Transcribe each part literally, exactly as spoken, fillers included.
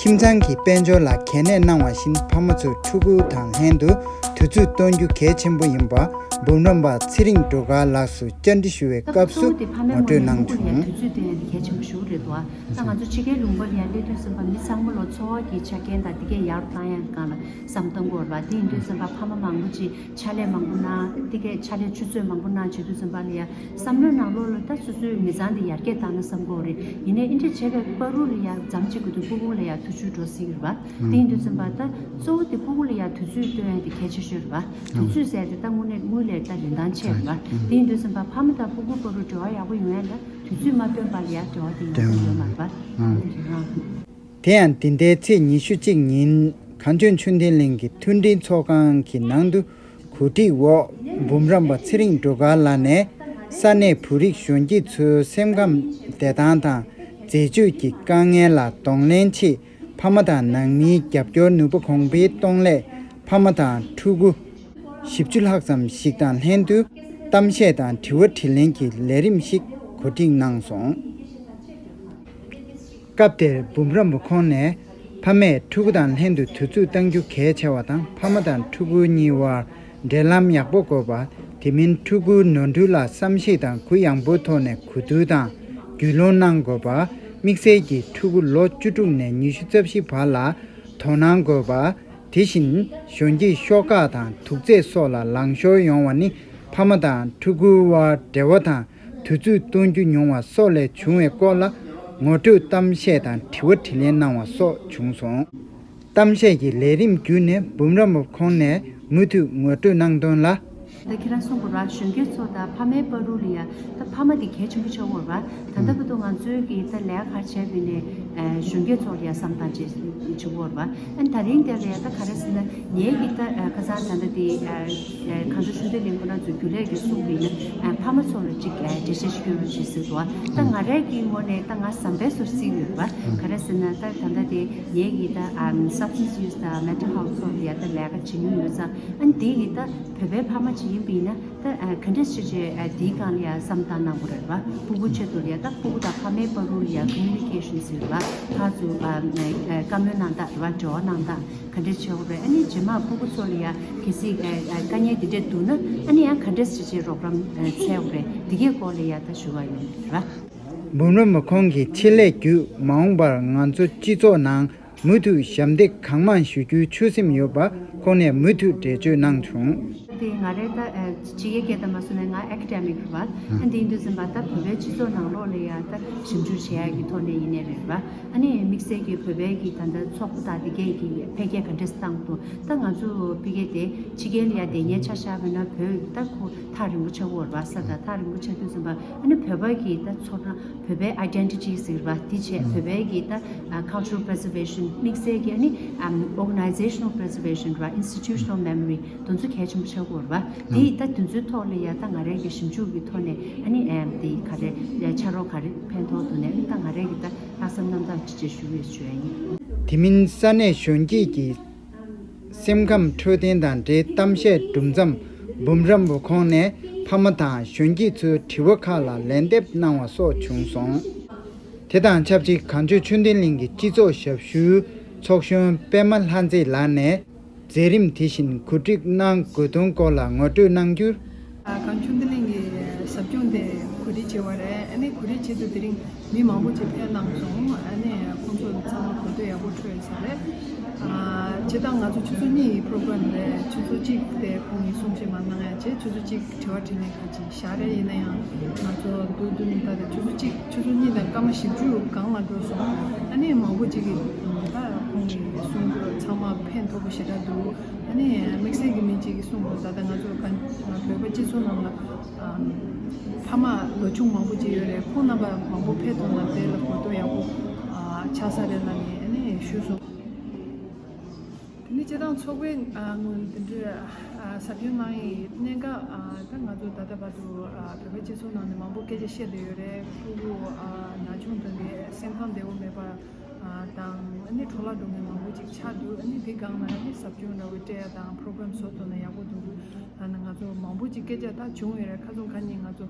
ཁྱིམ་ཚང་གི་དཔལ་འབྱོར་ལ་གལ་གནད་གནང་བ་བཞིན། ཕ་མ་ཚོས་ཕྲུ་གུ་དང་ལྷན་དུ་དུས་ཚོད་གཏོང་རྒྱུ་གལ་ཆེན་པོ་ཡིན་པ། འབུམ་རམས་པ་ཚེ་རིང་སྒྲོལ་དཀར་ལགས་སུ་བཅར་འདྲི་ཞུ་བའི་སྐབས་སུ་ངོ་སྤྲོད་གནང་བྱུང་། དུས་ཚོད་གཏོང་ཡ་དེ་གལ་ཆེན་པོ་ཞིག་རེད་འདུག་ད་ང་ཚོ་ཕྱི་རྒྱལ་ལུང་པ་ལ་ཡ་སླེབས་དུས་ཙམ་པ་མི་ཚང་མ་ལོ་འཚོ་བ་གི་ཆ་རྐྱེན་དང་དེ་གས་ཡག་རུ་བཏང་ཡ་སྒང་ལ་བསམ་བཏང་དགོས་རེད་པ། དེ་ཡིན་དུས་ཙམ་པ་ཕ་མ་མང་པོ་ཅིག་ཕྱག་ལས་མང་པོ་གནང་། དེ་གས་ཕྱག་ལས་ཆུ་ཚོད་མང་པོ་གནང་བྱེད་དུས་ཙམ་པ་ལ་ཡ་བསམ་བློའི་ནང་ལོགས་ལ་ད་སོ་སོའི་མི་ཚང་དེ་ཡར་རྒྱས་བཏང་ན་བསམ་གྱི་ཡོད་རེད། ཡིན་ནའི་འདི་འདྲ་བྱས་པའི་བར་དུ་ལ་ཡ་མཚམས་གཅིག་གི་དུས་སྤུ་གུ་ལ་ཡ་དུས་ཚོད་འགྲོ་སྲིད་ཀྱི་རེད་པ། དེ་ཡིན་དུས་ཙམ་པ་ད་གཙོ་བོ་དེ་སྤུ་གུ་ལ་ཡ་དུས་ཚོད་སྟོན་ཡ་དེ་གལ་ཆེ་ཤོས་རེད་པ། དུས་ཚོད་ཟེར་དེ་ད་དངོས་གནས་དངུལ་ལས་ད་རིན་ཐང་ཆེ་རེད་པ། དེ་ཡིན་དུས་ཙམ་པ་ཕ་མ་དང་སྤུ་གུ་བར་དུ་འབྲེལ་བ་ཡག་པོ་ཡོང་ཡ་ལ་དུས་ཚོད་མ་བཏོན་པ་ལ་ཡ་འབྲེལ་བ་དེ་ཡག་པོ་ཡོད་མ་རེད་པ། དེ་རེད་རང་། དེ་ཡང་འདི་ཟླའི་ཚེས་ཉི་ཤུ་གཅིག་ཉིན་གངས་ལྗོངས་ཆོས་ལྡན་གླིང་གི་མཐུན་སྒྲིལ་ཚོགས་ཁང་གི་ནང་དུ་གོ་སྒྲིག་འོག་འབུམ་རམས་པ་ཚེ་རིང་སྒྲོལ་དཀར་ལགས་ནས་ས་གནས་བོད་རིགས་གཞོན་སྐྱེས་ཚོའི་སེམས་ཁམས་བདེ་ཐང་དང་འཛད་སྤྱོད་ཀྱི་དཀའ་ངལ་ལ་གདོང་ལེན་ཆེད། ཕ་མ་དང་ནང་མིའི་རྒྱབ་སྐྱོར་ནུས་པ་གོང་འཕེལ་གཏོང་སླད། ཕ་མ་དང་ཕྲུ་གུ་བཞི་བཅུ་ལྷག་ཙམ་ཞིག་དང་ལྷན་དུ་གཏམ་བཤད་དང་དྲི་བ་དྲིས་ལན་གྱི་ལས་རིམ་ཞིག་གོ་སྒྲིག་གནང་སོང་། སྐབས་དེར་འབུམ་རམས་པ་ཁོང་ནས། ཕ་མས་ཕྲུ་གུ་དང་ལྷན་དུ་དུས་ཚོད་གཏང་རྒྱུ་གལ་ཆེ་བ་དང་། ཕ་མ་དང་ཕྲུ་གུ་གཉིས་དབར་འབྲེལ་ལམ་ཡག་པོ་དགོས་པ། དེ་མིན་ཕྲུ་གུའི་ནོར་འཁྲུལ་ལ་བསམ་ཤེས་དང་གུ་ཡངས་པོའི་ཐོག་ནས་གོ་བསྡུར་དང་རྒྱུས་ལོན་གནང་དགོས་པ། དམིགས་བསལ་གྱིས་ཕྲུ་གུ་ལོ་བཅུ་དྲུག་ནས་ཉི་ཤུ་རྩ་བཞི་བར་ལ་དོ་སྣང་དགོས་པ། དེ་བཞིན་གཞོན་སྐྱེས་ཤོག་ཁག་དང་དུག་རྫས་སོགས་ལ་ལང་ཤོར་ཡོང་བ་ནི་ཕ་མ་དང་ཕྲུ་གུའི་དབར་འབྲེལ་བ་དང་དུས་ཚོད་གཏོང་རྒྱུ་ཉུང་བ་སོགས་ལས་བྱུང་བའི་སྐོར་ལ་ངོ་སྤྲོད་གཏམ་བཤད་དང་དྲི་བ་དྲིས་ལན་གནང་བ་སོགས་བྱུང་སོང་། གཏམ་བཤད་ཀྱི་ལས་རིམ་བརྒྱུད་ནས་འབུམ་རམས་པ་ཁོང་ནས་མུ་མཐུད་ངོ་སྤྲོད་གནང་དོན་ལ། ད་ཁྱེད་རང་གསུངས་པ་ར་གཞོན་སྐྱེས་ཚོ་དང་ཕ་མའི་བར་དུ་ལ་ཡ་ད་ཕ་མ་དེ་གལ་ཆེན་པོ་ཆགས་ཡོད་ར། ད་ལྟ་བར་དུ་ང་ཚོའི་གི་ད་ལས་ཀ་ག་རེ་བྱས་པ་ཡིན་ནའི་གཞོན་སྐྱེས་ཚོ་ལ་ཡ་བསམ་སྟངས་བྱེད་བྱེད་ཡོད་ར། ཨ་ནི་ད་རིང་དེ་ལ་ཡ་ད་ག་རེ་ཟེར་ན་ངའི་གི་ད་ཁ་སང་ད་ལྟ་དེ་གངས་ལྗོངས་ཆོས་ལྡན་གླིང་ཁོ་རང་ཚོའི་རྒྱུན་ལས་ཀྱིས་གསུངས་པ་ཡིན་ན་ཕ་མ་ཚོ་ལ་ཅིག་འགྲེལ་བཤད་ཞིག་སྐྱོན་རོགས་བྱེད་ཟེར་འདུག་ད་ང་རའི་གི་ངོས་ནས་ད་ང་བསམ་པའི་སོར་རྩིས་ཡོད་ར། ག་རེ་ཟེར་ན་ད་ད་ལྟ་དེ་ངའི་གི་ད་substance use དང་mental health ཚོ་ལ་ཡ་ད་ལས་ཀ་བྱེད་མྱོང་ཡོད་ཙང་། ཨ་ནི་དེ་ཡི་ད་བོད་པའི་ཕ་མ་ཅིག་ཡིན་པ་ཡིན་ན་ད་ག་འདྲས་བྱས་བྱས་དེའི་སྒང་ལ་ཡ་བསམ་བཏང་གནང་དགོས་རེད་བ། སྤུ་གུ་ཆེད་དུ་ལ་ཡ་ད་སྤུ་གུ་དང་ཕ་མའི་བར་དུ་ལ་ཡ་communication ཟེར་བ། ཕར་ཚུར་བཀའ་མོལ་གནང་སྟངས་རེད་བ། འབྲེལ་བ་གནང་སྟངས་ག་འདྲས་བྱེད་དགོས་རེད། ཨ་ནི་རྗེས་མ་སྤུ་གུ་ཚོ་ལ་ཡ་གལ་སྲིད་དཀའ་ངལ་དེ་འདྲས་འདུག་ན་ཨ་ནི་ཡང་ག་འདྲས་བྱས་བྱས་རོགས་རམ་འཚོལ་དགོས་རེད། དེ་གའི་སྐོར་ལ་ཡ་ད་ཞུ་བ་ཡིན་རེད་བ། འབུམ་རམས་པ་ཁོང་གིས་ཆེད་ལས་བརྒྱུད་མ་འོངས་པར་ང་ཚོ་སྤྱི་ཚོགས་ནང་མུ་མཐུད་ཞབས་འདེགས་གང་མང་ཞུ་རྒྱུའི་ཆོད་སེམས་ཡོད་པ་ཁོང་ནས་མུ་མཐུད་འགྲེལ་བརྗོད་གནང་བྱུང་། དེ་ང་རའི་ད་ཕྱི་རྒྱལ་སྐད་དང་མ་སོང་ནས་ང་academic རེད་བ། ཨ་འདི་ཡིན་དུས་ཙམ་པ་ད་བོད་པའི་སྤྱི་ཚོགས་ནང་ལོགས་ལ་ཡ་ད་ཞིབ་འཇུག་བྱེད་ཡ་གི་ཐོག་ནས་ཡིན་ནའི་རེད་བ། ཨ་ནི་དམིགས་བསལ་གྱི་བོད་པའི་གི་ད་ལྟ་ཚོགས་པ་དང་དེ་གས་ཀྱི་འཕེལ་རྒྱས་ག་འདྲས་བཏང་འདུག་ད་ང་ཚོ་ཕ་གི་དེ་ཕྱི་རྒྱལ་ལ་ཡ་བསྡད་མཁན་ཆ་བཞག་པ་ཡིན་ན་བོད་ད་ཁོ་ཐག་རིང་པོ་ཆགས་ཀྱི་ཡོད་རེད་བ། ས་ད་ཐག་རིང་པོ་ཆགས་དུས་ཙམ་པ་ཨ་ནི་བོད་པ་གི་ད་ཚོར་སྣང་བོད་པའི་identity ཟེར་བ་དེ་བྱས། བོད་པའི་གི་ད་cultural preservation དམིགས་བསལ་གྱི་ཨ་ནི་organizational preservation ར། institutional memory དེ་ཚོ་གལ་ཆེན་པོ་ཆགས་ཀྱི་ཡོད་རེད་བ། དེ་ཡིས་ད་དེ་ཚོའི་ཐོག་ལ་ཡ་ད་ང་རའི་གི་ཞིབ་འཇུག་གི་ཐོག་ནས་ཨ་ནི་དེ་ག་རེ་ཕྱག་རོགས་ག་རེ་ཕན་ཐོགས་འདུག་ནས་ཨ་ནི་ད་ང་རའི་གི་ད་ལྷག་བསམ་རྣམ་དག་ཅིག་ཅིག་ཞུ་ཡས་ཞུ་ཡ་ཡིན། དེ་མིན་ས་གནས་གཞོན་སྐྱེས་ཀྱི་སེམས་ཁམས་འཕྲོད་བསྟེན་དང་འབྲེལ་གཏམ་བཤད་གྲུབ་མཚམས་འབུམ་རམས་པ་ཁོང་ནས་ཕ་མ་དང་གཞོན་སྐྱེས་ཚོའི་དྲི་བ་ཁག་ལ་ལན་འདེབས་གནང་བ་སོགས་བྱུང་སོང་། དེ་དང་ཆབས་ཅིག་གངས་ལྗོངས་ཆོས་ལྡན་གླིང་གི་སྤྱི་ཚོགས་ཞབས་ཞུའི་ཚོགས་གཞོན་པད་མ་ལྷ་མཛེས་ལགས་ནས་མཛད་རིམ་དེ་བཞིན་གོ་སྒྲིག་གནང་དགོས་དོན་སྐོར་ལ་ངོ་སྤྲོད་གནང་རྒྱུར། གངས་ལྗོངས་ཆོས་ལྡན་གླིང་གི་ཟབ་སྦྱོང་དེ་གོ་སྒྲིག་བྱས་པ་རེད། ཨ་ནི་གོ་སྒྲིག་བྱེད་དུས་དེ་རིང་མི་མང་པོ་ཅིག་ཕེབས་གནང་སོང་། ཨ་ནི་ཁོང་ཚོ་ཚང་མ་གོ་ཐོས་ཡག་པོ་འཕྲོད་ཡོད་ས་རེད། ཨ་སྤྱིར་བཏང་ང་ཚོ་ཆུ་ཚོད་གཉིས་ཀྱི་པོ་རོ་གྷི་རམ་རེད། ཆུ་ཚོད་གཅིག་དེ་ཁོང་གིས་གསུང་བཤད་མར་གནང་ཡ་བྱས། ཆུ་ཚོད་གཅིག་དྲི་བ་དྲིས་ལན་ཁག་ཅིག་བཞག་རེད། ཡིན་ན་ཡང་ང་ཚོ་མདོར་བསྡུས་ནས་ད་ལྟ་ཆུ་ཚོད་གཅིག་ཆུ་ཚོད་གཉིས་དང་སྐར་མ་བཞི་བཅུ་སྒང་ལ་འགྲོ་སོང་། ཨ་ནི་མང་པོ་ཅིག་གིས་ད་ཁོང་གིས་གསུང་རྒྱུ་ཚང་མ་ཕན་ཐོགས་པོ་ཞེ་དྲག་འདུག་ཨ་ནི་དམིགས་བསལ་གྱི་མི་གཅིག་གིས་གསུངས་འདུག་ད་ལྟ་ང་ཚོ་ག་བོད་པ་སྤྱི་ཚོགས་ནང་ལ་ཕ་མ་ལོ་ཆུང་མང་པོ་ཅིག་ཡོད་རེད། ཁོང་རྣམ་པ་མང་པོ་ཕེབས་ཐུབ་ན་དེ་ལ་གོ་རྟོགས་ཡག་པོ་ཆགས་ས་རེད་ལབ་ནས་ཨ་ནི་ཞུས་སོང་། དེ་ནས་སྤྱིར་བཏང་ཚོགས་པའི་ངོས་ནས་འདི་འདྲའི་ཟབ་སྦྱོང་གནང་ཡི་གནད་འགག་ད་ང་ཚོ་ད་ལྟ་བར་དུ་བོད་པའི་སྤྱི་ཚོགས་ནང་ནས་མང་པོ་སྐད་ཆ་བཤད་བསྡད་ཡོད་རེད། ཕྲུ་གུ་ན་ཆུང་དོན་གྱི་སེམས་ཁམས་བདེ་བོ་མེད་པ་དང་ཨ་ནི་འཕྲོ་བརླག་འགྲོ་མཁན་མང་པོ་ཅིག་ཆགས་འདུག་ཨ་ནི་འདི་སྒང་ལ་ཨ་ནི་ཟབ་སྦྱོང་འདྲ་བོ་སྤྲད་ཡ་དང་པོ་རོ་གྷི་རམ་བཟོ་ཐུབ་ན་ཡག་པོ་འདུག་ད་ནི་ང་ཚོ་མང་པོ་ཅིག་སྐད་ཆ་ད་བྱུང་ཡོད་རེད། ཁ་སང་ཁ་ཉིན་ང་ཚོ་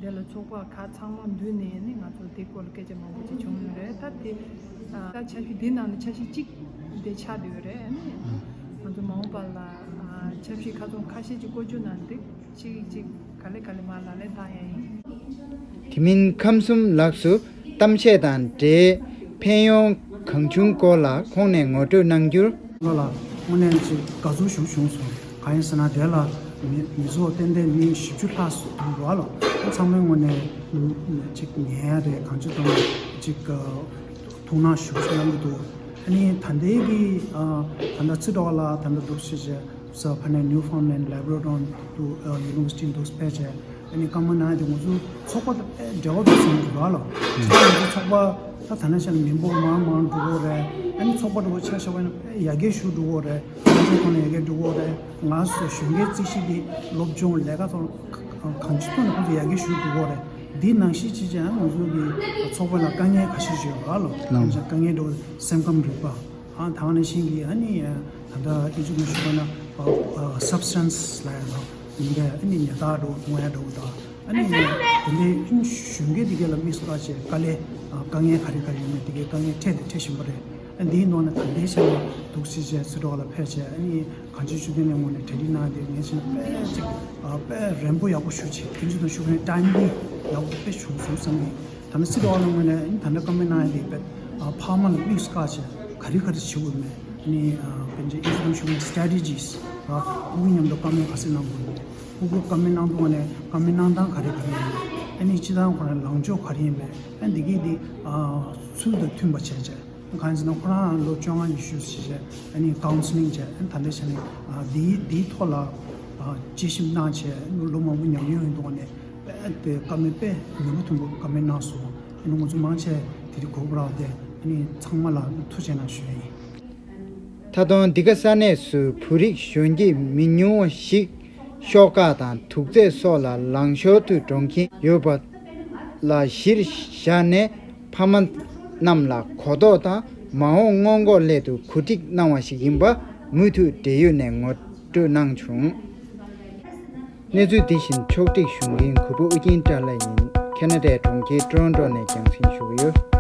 འདི་ལ་ཚོགས་པ་ཁག་ཚང་མ་འདུས་ནས་ནི་ང་ཚོ་དེ་སྐོར་ལ་སྐད་ཆ་མང་པོ་ཅིག་བྱུང་ཡོད་རེད། ད་དེ་ ད་འཆར་གཞི་འདི་ནང་ནས་འཆར་གཞི་གཅིག་དེ་ཆགས་བསྡད་ཡོད་རེད། ཨ་ནི་ང་ཚོ་མ་འོངས་པ་ལ་ཨ་འཆར་གཞི་ཁག་ཚོམ་ཁ་ཤས་ཅིག་བཀོད་རྒྱུ་ནང་འདི་གཅིག་གཅིག་ག་ལེ་ག་ལེ་མར་ལག་ལེན་བསྟར་ཡ་ཡིན། དེ་མིན་ཁམས་གསུམ་ལགས་སུ་གཏམ་བཤད་དང་འབྲེལ་ཕན་ཡོན་གང་བྱུང་སྐོར་ལ་ཁོང་ནས་ངོ་སྤྲོད་གནང་རྒྱུར། ལོ་ལ་དངོས་གནས་ཅིག་དགའ་ཚོར་ཞིག་བྱུང་སོང་། གང་ཡིན་ཟེར་ན་དེ་ལ་མི་མི་ཚོགས་ཏན་ཏན་མི་བཞི་བཅུ་ལྷག་འདུག་ར་ལ། ཚང་མའི་ངོས་ནས་ཅིག་ཉན་ཡ་རེད། གང་ཅི་གཏོང་ཅིག་ཐུགས་སྣང་ཞུ་ཞུ་གནང་གི་འདུག་ཨ་ནི་ད་ལྟའི་གི་ཨ་ད་ལྟ་ཚེ་སྒྲོལ་ལགས་ད་ལྟ་འདུག་ཞེས་བྱས་ས་ཕ་ནས་Newfoundland Labrador་དུ་ཨ་University་འདུག་ཕེབས་བྱས། ཨ་ནི་བཀའ་མོལ་གནང་ཡ་དེ་ང་ཚོ་ཚོགས་པ་དང་དཔེ་འབྲེལ་བ་འདུག་བསམ་གྱི་འདུག་ཨ་ལ། ང་ཚོ་ཚོགས་པ་ད་ད་ནས་བཤད་ན་མི་འབོར་མང་མང་འགྲོ་གི་རེད། ཨ་ནི་ཚོགས་པ་འདྲ་བོ་ཆ་བཞག་པ་ཡིན་ན་དཔེ་ཡར་རྒྱས་ཞུ་འགྲོ་གི་རེད། ང་ཚོ་ཁོ་ན་ཡར་རྒྱས་འགྲོ་གི་རེད། ང་ཚོ་གཞོན་སྐྱེས་རྩིས་གཞི་འདི་སློབ་སྦྱོང་ལས་ཀ་ཐོག་གང་ཅི་ཐོག་ནས་ཁོ་ཚོ་ཡར་རྒྱས་ཞུ་འགྲོ་གི་རེད། འདི་ནང་བཞིན་ཅིག་ཀྱང་ང་ཚོ་གི་ཚོགས་པ་ལ་དཀའ་ངལ་ཁ་ཤས་ཤིག་ཡོད་ར་ལ། ལགས། དཀའ་ངལ་འགྲོ་སེམས་ཁམས་རིག་པ། ཨ་ད་ག་ནང་བཞིན་གྱི་ཨ་ནི་ད་ལྟ་ཨིན་ཇི་ནས་ཞུས་པ་ན་substance་ལ་ཡང་ཡིན་པས། ཨ་ནི་ཉལ་ཐག་འགྲོ་འཐུང་ཡ་འགྲོ་དང་། ཨ་ནི་དེ་འདྲའི་གཞོན་སྐྱེས་དེ་ག་ལ་དམིགས་བཀར་བྱས་དཀའ་ལས་དཀའ་ངལ་ག་རེ་ག་རེ་ཡོད་མེད་དེ་གའི་དཀའ་ངལ་འཕྲད་དེ་འཕྲད་བཞིན་པ་རེད། ཨ་འདིའི་ནང་ནས་ད་ལྟའི་ཆ་ནས་འདུག་སེ་བྱས་ཚེ་སྒྲོལ་ལགས་ཕེབས་བྱས། ཨ་ནི་གངས་ཅན་ཆོས་ལྡན་ལགས་ངོས་ནས་གྲ་སྒྲིག་གནང་དེ་ངས་བྱས་ན་དཔེ་ཅིག་དཔེ་རན་པོ་ཡག་པོ་ཞུ་ཆེ། དེ་ཚོ་དང་ཞུ་བའི་ཊའིམ་ལིང་ཡག་པོ་དཔེ་བྱུང་སོང་བསམ་གི། ད་ནི་སྲིད་དོན་ལ་ངོས་ནས་ད་ནི་བཀའ་མོལ་གནང་ཡ་དེ་དཔེ་ཕ་མ་ལ་དམིགས་སུ་བཀར་བྱས་ག་རེ་ག་རེ་བྱེད་དགོས་མེད། ཨ་ནི་ཨ་དཔེ་ཆ་ཨིན་ཇི་ནང་ཞུ་བའི་strategies་ར། ཕྲུ་གུ་མཉམ་དུ་བཀའ་མོལ་ག་ཚོད་གནང་དགོས་མེད། ཕྲུ་གུ་བཀའ་མོལ་གནང་དུས་ནས་བཀའ་མོལ་གནང་སྟངས་ག་རེ་ག་རེ་ཡིན་མེད། ཨ་ནི་སྤྱི་བཏང་ཁོ་རང་ལངས་ཕྱོགས་ག་རེ་ཡིན་མེད། ཨ་འདི་གས་འདི་ཚུལ་དང་མཐུན་པ་བྱས་བྱས། གང་ཡིན་ཟེར་ན་ཁོ་རང་ལོ་བཅོ་ལྔ་ཉི་ཤུ་ཞིག་བྱས། ཨ་ནི་counselling་བྱས། ཨ་ནི་ད་ལྟའི་ཆ་ནས་ཨ་འདིའི་འདིའི་ཐོག་ལ་ཨ་དཔྱད་ཞིབ་གནང་བྱས་ལོ་མང་པོ་ཉམས་མྱོང་ཡོད་འདུག་ནས། དཔེ་དེ་བཀའ་མོལ་དཔེ་ནུས་པ་ཐོན་པོ་བཀའ་མོལ་གནང་སོང་། ཨ་ནི་ང་ཚོ་མང་ཆེ་དེ་རིང་གོ་སྐབས་རག་སྟེ་ཨ་ནི་ཚང་མ་ལ་ཐུགས་རྗེ་གནང་ཞུ་ཡ་ཡིན། ད་དུང་འདི་ག་ས་གནས་སུ་བོད་རིགས་གཞོན་སྐྱེས་མི་ཉུང་བ་ཞིག་ཤོག་ཁག་དང་དུག་རྫས་སོགས་ལ་ལང་ཤོར་དུ་འགྲོ་མཁན་ཡོད་པ་ལ་གཞིར་བཞག་ནས་ཕ་མ་རྣམས་ལ་གོ་རྟོགས་དང་མ་འོངས་སྔོན་འགོག་སླད་དུ་གོ་སྒྲིག་གནང་བ་ཞིག་ཡིན་པ་མུ་མཐུད་འབྲེལ་ཡོད་ནས་ངོ་སྤྲོད་གནང་བྱུང་། གནས་ཚུལ་འདི་བཞིན་ཕྱོགས་སྒྲིག་ཞུ་མཁན་གུས་པ་ཨུ་རྒྱན་བཀྲ་ལྷ་ཡིན། ཁེ་ན་ཌའི་གྲོང་ཁྱེར་ཊོ་རོན་ཊོ་ནས་རྒྱང་སྲིང་ཞུ་གི་ཡོད།